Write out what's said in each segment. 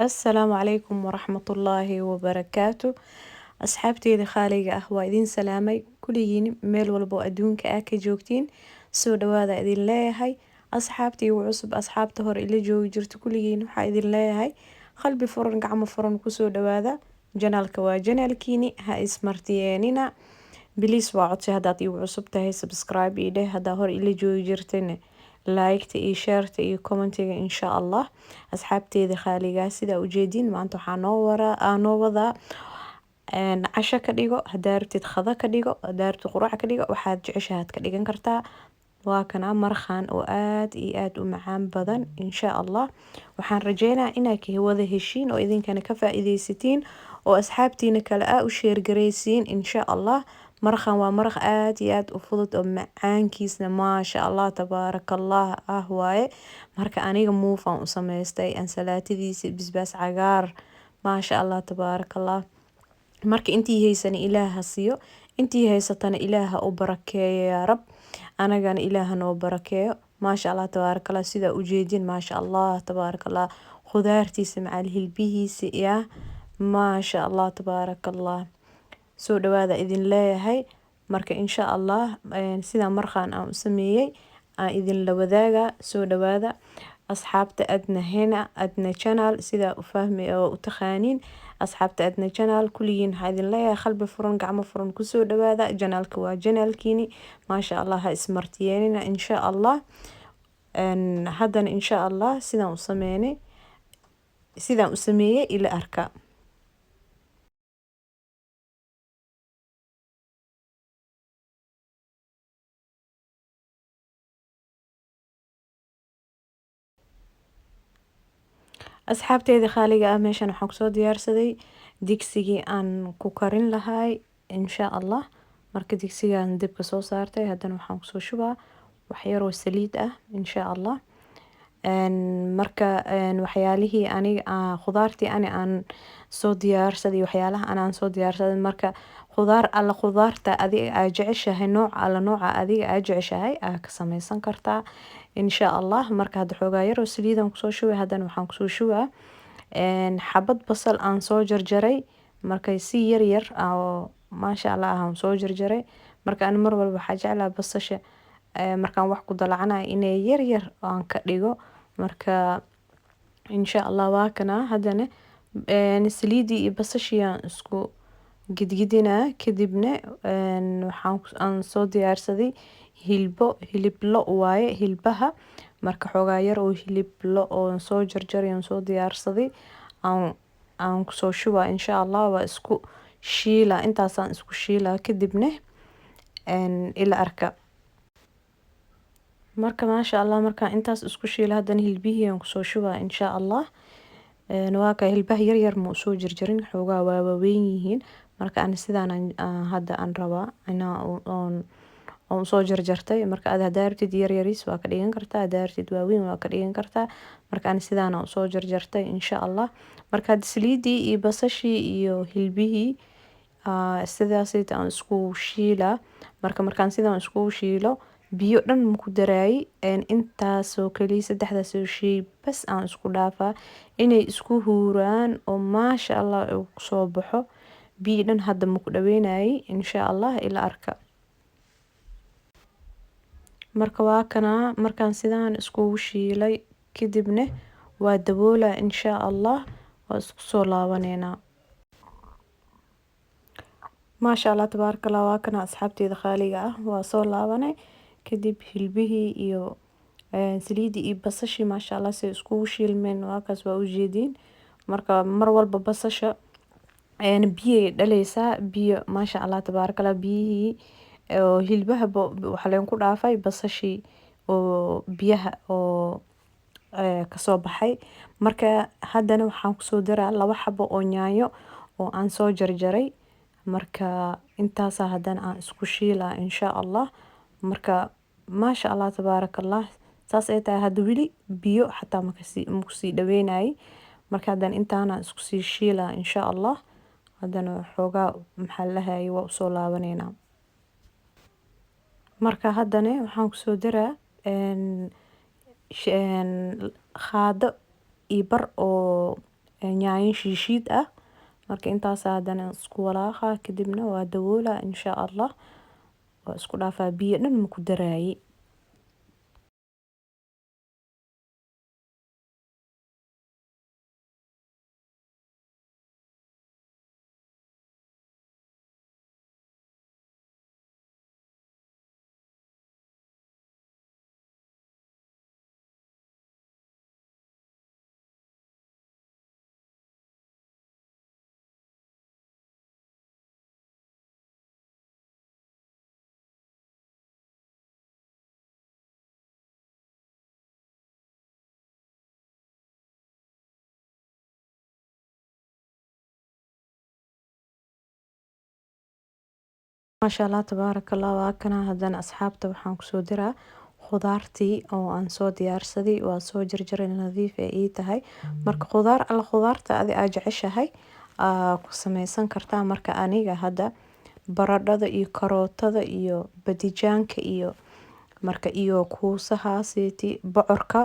Assalaamu calaykum waraxmatullaahi wabarakaatu. Asxaabteyda khaaliga ah, waa idin salaamay kulligiin meel walba oo adduunka ah ka joogtiin. Soo dhawaada idin leeyahay. Asxaabtii ugu cusub, asxaabta hore ila joogi jirta, kulligiin waxaa idin leeyahay qalbi furan, gacmo furan kusoo dhawaada channelka. Waa channelkiini, ha ismartiyeenina. Please, waa codsi: haddaad igu cusub tahay, subscribe ii dheh. Haddaa hore ila joogi jirtayna, like-ta iyo share-ta iyo commentiga, insha Allah. Asxaabteeda khaaligaa, sidaa ujeediin, maanta waxaa noo waraa aa noo wadaa casho ka dhigo, hadaa rabtid qado ka dhigo, hadaa rabtid quraac ka dhigo, waxaad jeceshahaad ka dhigan kartaa. Waa kana maraqan oo aad iyo aad u macaan badan. Insha Allah waxaan rajeynaa inaa ka wada heshiin oo idinkana ka faa-iideysatiin oo asxaabtiina kale aa u share gareysiin, insha Allah. Maraqan waa maraq aad iyo aad u fudud oo macaankiisna maasha Allah tabaarakallah ah waaye. Marka aniga muufaan u sameystay, ansalaatadiisa, basbaas cagaar, maasha Allah tabaarakallah. Marka intii haysana Ilaaha siiyo, intii haysatana Ilaaha u barakeeyo, yaa rab. Anagana Ilaaha noo barakeeyo. Maasha Allah tabaarakallah, sidaa ujeedin, maasha Allah tabaarakallah, khudaartiisa macal hilbihiisa, yaa maasha Allah tabaarakallah. Soo dhawaada idin leeyahay. Marka insha Allah sidaa maraqan aan u sameeyey aan idin la wadaaga. Soo dhawaada asxaabta Adna Hena, Adna Channel, sidaa u fahmi oo u taqaaniin. Asxaabta Adna Channel kulligiin waxaa idin leeyahay qalbi furan, gacmo furan kusoo dhawaada channelka. Waa channelkiini, maasha Allah, ha ismartiyeenina, insha Allah. Haddana insha Allah sidaan u sameynay, sidaan u sameeyey ila arka. Asxaabteeda khaaliga ah, meeshan waxaan kusoo diyaarsaday digsigii aan ku karin lahay, insha Allah. Marka digsigaan dibka soo saartay, haddana waxaan kusoo shubaa waxyaroo saliid ah, insha Allah. Marka waxyaalihii aniga khudaartii ani aan soo diyaarsaday, waxyaalaha anaan soo diyaarsaday, marka khudaar alla khudaarta adiga aa jeceshahay, nooc alla nooca adiga aa jeceshahay aa ka sameysan kartaa, insha Allah. Marka hadda xoogaa yaroo saliidaan kusoo shubay. Haddana waxaan kusoo shubaa xabad basal aan soo jarjaray, markay si yar yar oo maasha Allah ah aan soo jarjaray. Marka ani mar walba waxaa jeclaa basasha markaan wax ku dalacanayo inay yar yar aan ka dhigo. Marka insha Allah waa kana. Haddana saliidii iyo basashii aan isku gidgidinaa. Kadibna waxaan aan soo diyaarsaday hilbo, hilib lo waaye hilbaha. Marka xoogaa yar oo hilib lo oo soo jarjaray aan soo diyaarsaday aan kusoo shubaa, insha Allah. Waa isku shiila, intaasaan isku shiilaa. Kadibna ila arka. Marka maasha Allah, markaan intaas isku shiila, haddana hilbihii aan kusoo shubaa, insha Allah. Waa ka hilbaha yar yar ma usoo jarjarin, xoogaa waa waaweyn yihiin. Marka ani sidaan hadda aan rabaa inaa oon usoo jarjartay. Marka aad hadaa rabtid yar yariis waa ka dhigan kartaa, hadaa rabtid waaweyn waa ka dhigan kartaa. Marka ani sidaan aan usoo jarjartay, insha Allah. Marka hadda saliidii iyo basashii iyo hilbihii sidaasayta aan isku shiilaa. Marka markaan sidaan isku shiilo, biyo dhan maku daraayay, intaasoo kaliya, saddexdaasoo shay bas aan isku dhaafaa inay isku huuraan oo maasha Allah uu kusoo baxo. Biyo dhan hadda maku dhaweynayay, insha Allah. Ila arka. Marka waa kana, markaan sidaan iskugu shiilay kadibna waa daboolaa, insha Allah. Waa isku soo laabaneynaa. Maasha Allah tabaaraka Allah, waa kana asxaabteeda khaaliga ah. Waa soo laabanay kadib. Hilbihii iyo saliidii iyo basashii, maasha Allah, say iskugu shiilmeen, waa kaas, waa ujeediin. Marka mar walba basasha biyay dhaleysaa, biyo, maasha Allah tabaaraka Allah. Biyihii oo hilbaha waxaa leen ku dhaafay basashii oo biyaha oo kasoo baxay. Marka haddana waxaan kusoo daraa laba xabo oo yaanyo oo aan soo jarjaray. Marka intaasaa haddana aan isku shiilaa, insha Allah. Marka maasha Allah tabaaraka Allah, saas ay tahay, hadda weli biyo xataa makasii makusii dhaweynayay. Marka haddana intaana isku sii shiilaa, insha Allah. Haddana xoogaa maxaa la lahayay, waa usoo laabaneynaa. Marka haddana waxaan kusoo daraa qaado iyo bar oo Yaanyo shiishiid ah. Marka intaas haddana isku walaaqa, kadibna waa daboolaa insha Allah. Waa isku dhaafaa, biyo dhan ma ku daraayi. Maasha Allah tabaaraka Allah. Waa kana haddana asxaabta, waxaan kusoo diraa khudaartii oo aan soo diyaarsaday. Waa soo jarjaray, nadiif ee ii tahay. Marka khudaar alla khudaarta adi aa jeceshahay aa ku sameysan kartaa. Marka aniga hadda baradhada iyo karootada iyo badijaanka iyo marka iyo kuusahaasiti bocorka.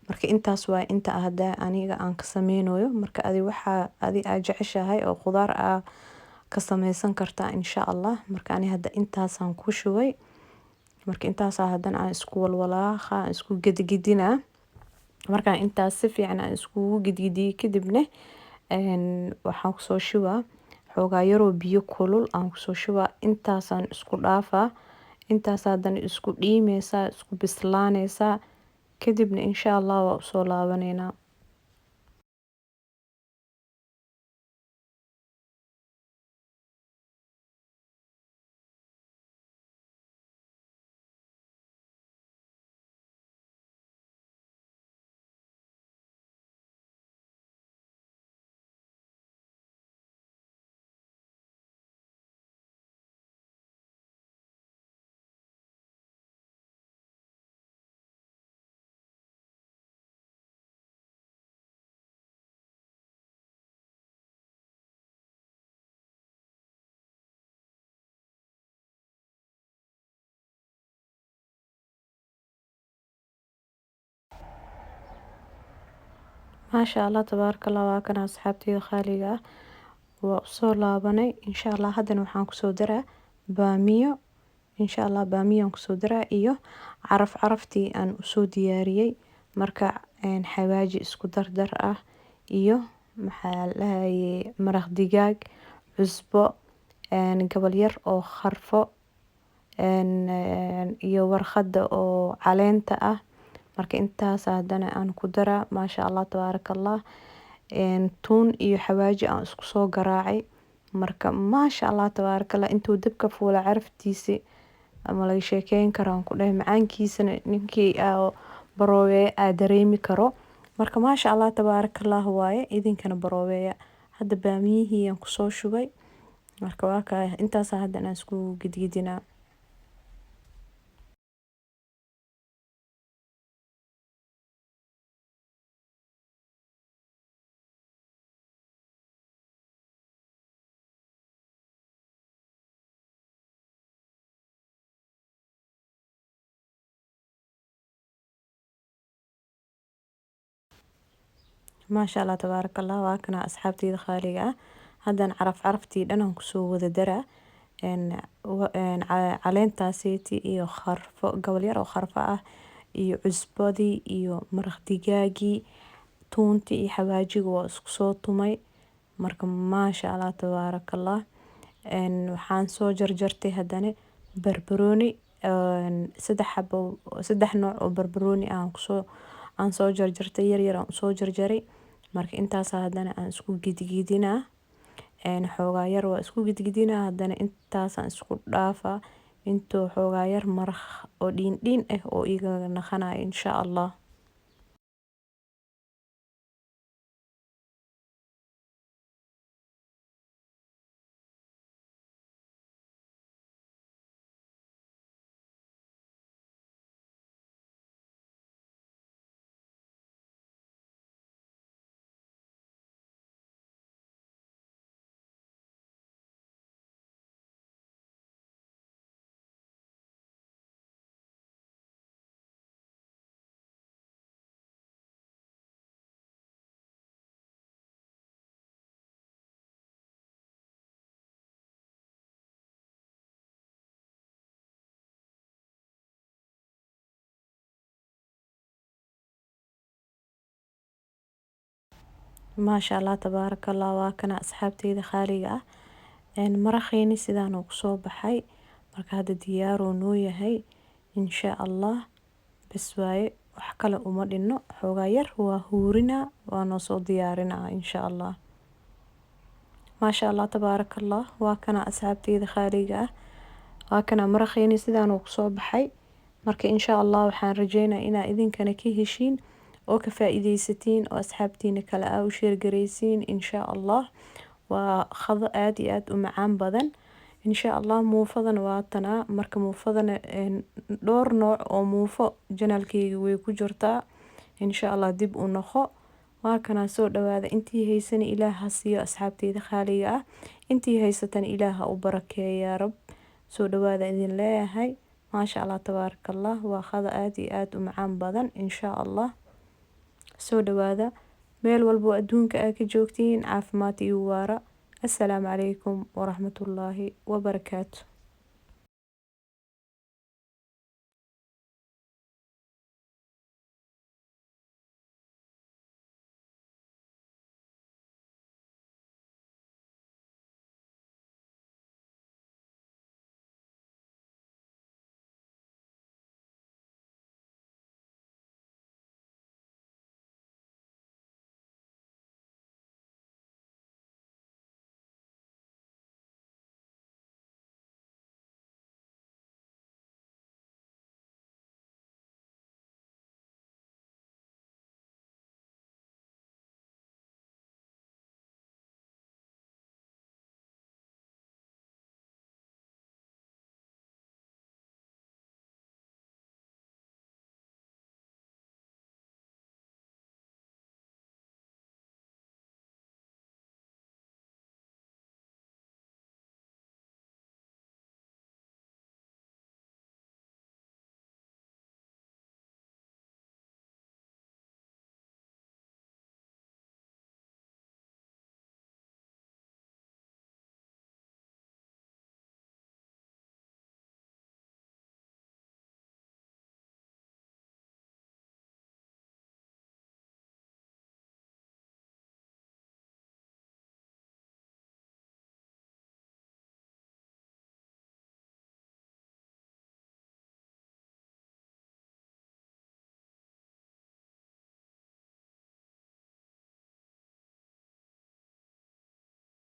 Marka intaas waa inta hadda aniga aan ka sameynayo. Marka adi waxaa adi aa jeceshahay oo khudaar aa ka sameysan kartaa insha Allah. Marka ani hadda intaasaan ku shubay. Marka intaasaa haddana aan isku walwalaaqa, aan isku gedgedinaa. Markaan intaas si fiican aan iskugu gedgediyey, kadibna waxaan kusoo shubaa xoogaa yaroo biyo kulul aan kusoo shubaa. Intaasaan isku dhaafaa, intaas haddana isku dhiimeysaa, isku bislaaneysaa. Kadibna insha Allah waa usoo laabaneynaa. Maasha Allah tabaaraka Allah. Waa kana asxaabteyda khaaliga ah, waa usoo laabanay insha Allah. Haddana waxaan kusoo daraa baamiyo insha Allah. Baamiyaan kusoo daraa iyo caraf caraftii aan usoo diyaariyey. Marka xawaaji isku dardar ah iyo maxaa la dhahayay maraq digaag, cusbo, gabal yar oo kharfo iyo warqada oo caleenta ah. Marka intaas haddana aan ku daraa. Maasha Allah tabaaraka Allah. Tuun iyo xawaaji aan isku soo garaacay. Marka maasha Allah tabaaraka Allah, intuu dabka fuula caraftiisi ama laga sheekeyn karo aan ku dhahay, macaankiisana ninkii baroobeeya aa dareemi karo. Marka maasha Allah tabaaraka Allah waaye, idinkana baroobeeya. Hadda baamiyihii aan kusoo shubay. Marka waa kaa intaas haddana aan isku gidgidinaa. Maasha Allah tabaaraka Allah. Waa kana asxaabteyda khaaliga ah, haddana caraf caraftii dhan aan kusoo wada daraa. Caleentaaseti iyo kharfo, gabal yar oo kharfo ah iyo cusbadii iyo maraq digaagii, tuuntii iyo xawaajiga waa isku soo tumay. Marka maasha Allah tabaaraka Allah. Waxaan soo jarjartay haddana barbarooni, saddex xabo, saddex nooc oo barbarooni aan kusoo aan soo jarjartay, yar yar aan usoo jarjaray. Marka intaas haddana aan isku gidgidinaa, xoogaa yar waa isku gidgidinaa. Haddana intaasaan isku dhaafaa intuu xoogaa yar maraq oo dhiin dhiin ah oo iga naqanayo insha Allah. Maasha Allah tabaaraka Allah. Waa kana, asxaabteyda khaaliga ah, maraqeyni sidaan uu kusoo baxay. Marka hadda diyaar uu noo yahay, insha Allah. Bes waaye, wax kale uma dhinno. Xoogaa yar waa huurinaa, waa noo soo diyaarinaa, insha Allah. Maasha Allah tabaaraka Allah. Waa kana, asxaabteyda khaaliga ah, waa kana maraqeyni sidaan uu kusoo baxay. Marka insha Allah waxaan rajeynaa inaa idinkana ka heshiin oo ka faa'iideysatiin oo asxaabtiina kale aa u share gareysiin, insha Allah. Waa qado aad iyo aad u macaan badan, insha Allah. Muufadana waa tanaa. Marka muufadana dhowr nooc oo muufo channelkeyga way ku jirtaa, insha Allah, dib u noqo. Waa kanaa, soo dhawaada. Intii haysana Ilaah ha siiyo, asxaabteyda khaaliga ah. Intii haysatana Ilaah ha u barakeeyo, yaa Rab. Soo dhawaada idin leeyahay. Maasha Allah tabaaraka Allah. Waa qado aad iyo aad u macaan badan, insha Allah. Soo dhawaada meel walbo adduunka aa ka joogtiin. Caafimaad iyo waara. Assalaamu calaykum waraxmatullaahi wabarakaatu.